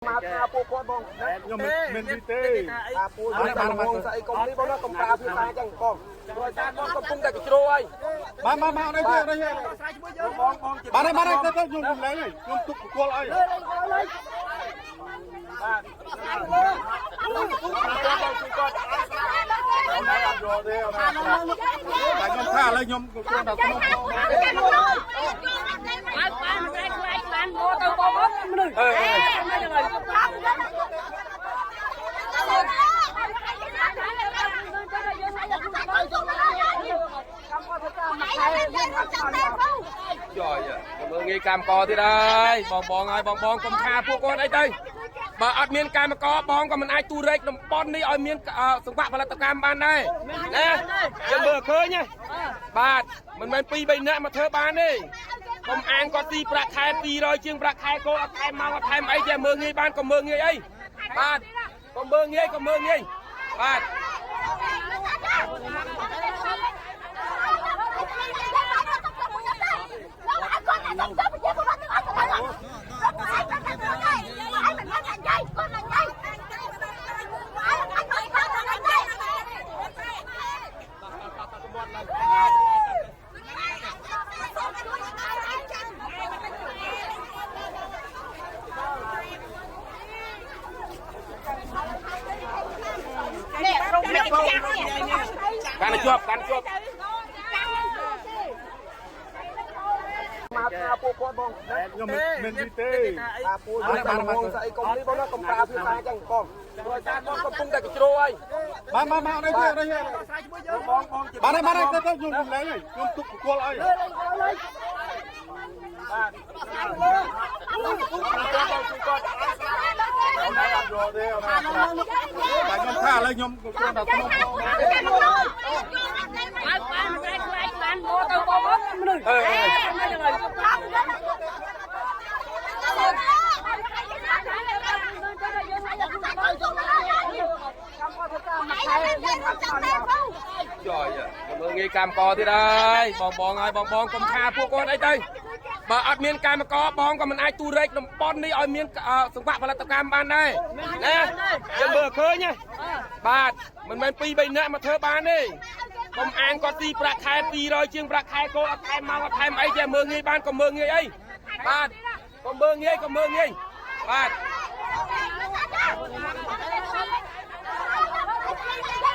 មកថាពួកគាត់បងណា ខ្ញុំមិនមានទេ អាពួកយើងតែងស្អីកុំនេះបងណាកុំប្រើភាសាអញ្ចឹងបងព្រោះតែបងកំពុងតែកជ្រោហើយ បានបានបានអីទេអីទេ បងបង បានហើយបានហើយទៅខ្ញុំលែងហើយខ្ញុំទុកបកលឲ្យ បាទបងជួយគាត់ អត់យកទេអត់តែខ្ញុំថាឥឡូវខ្ញុំគ្រាន់តែក្នុង បើកបានស្រែកខ្លាយបានមកទៅបងមនុស្ស អឺចយមើលងាយកម្មករទៀតហើយបងបងហើយបងបងកុំថាពួកគាត់អីទៅបើអត់មានកម្មករបងក៏មិនអាចទូរែកតំបន់នេះឲ្យមានសង្វាក់ផលិតកម្មបានដែរណាយើងមើលឃើញណាបាទមិនមែន2 3នាក់មកធ្វើបានទេកុំអាងគាត់ទីប្រាក់ខែ200ជាងប្រាក់ខែគោលអត់ថែមមកអត់ថែមអីទេមើលងាយបានកុំមើលងាយអីបាទកុំមើលងាយកុំមើលងាយបាទ នេះរំលែកចាស់ កាន់ជាប់កាន់ជាប់មកថាពួកគាត់បងណា ខ្ញុំមិនមានទេ អាពួកយើងតែងស្អីកុំនេះបងណាកុំប្រើភាសាអញ្ចឹងបងព្រោះតែបងកំពុងតែកជ្រោហើយ បានបានបានអីទេអីទេ បងបង បានហើយបានហើយទៅខ្ញុំលែងហើយខ្ញុំទុកបកលឲ្យ បាទបងជួយគាត់ អត់យកទេអត់តែខ្ញុំថាឥឡូវខ្ញុំគ្រាន់តែក្នុង បើកបានស្រែកខ្លាយបានមកទៅបងមនុស្ស អឺចយមើលងាយកម្មករទៀតហើយបងបងហើយបងបងកុំថាពួកគាត់អីទៅបើអត់មានកម្មករបងក៏មិនអាចទូរែកតំបន់នេះឲ្យមានសង្វាក់ផលិតកម្មបានដែរណាយើងមើលឃើញណាបាទមិនមែន2 3នាក់មកធ្វើបានទេកុំអាងគាត់ទីប្រាក់ខែ200ជាងប្រាក់ខែគោលអត់ថែមមកអត់ថែមអីទេមើលងាយបានកុំមើលងាយអីបាទកុំមើលងាយកុំមើលងាយបាទ Hãy subscribe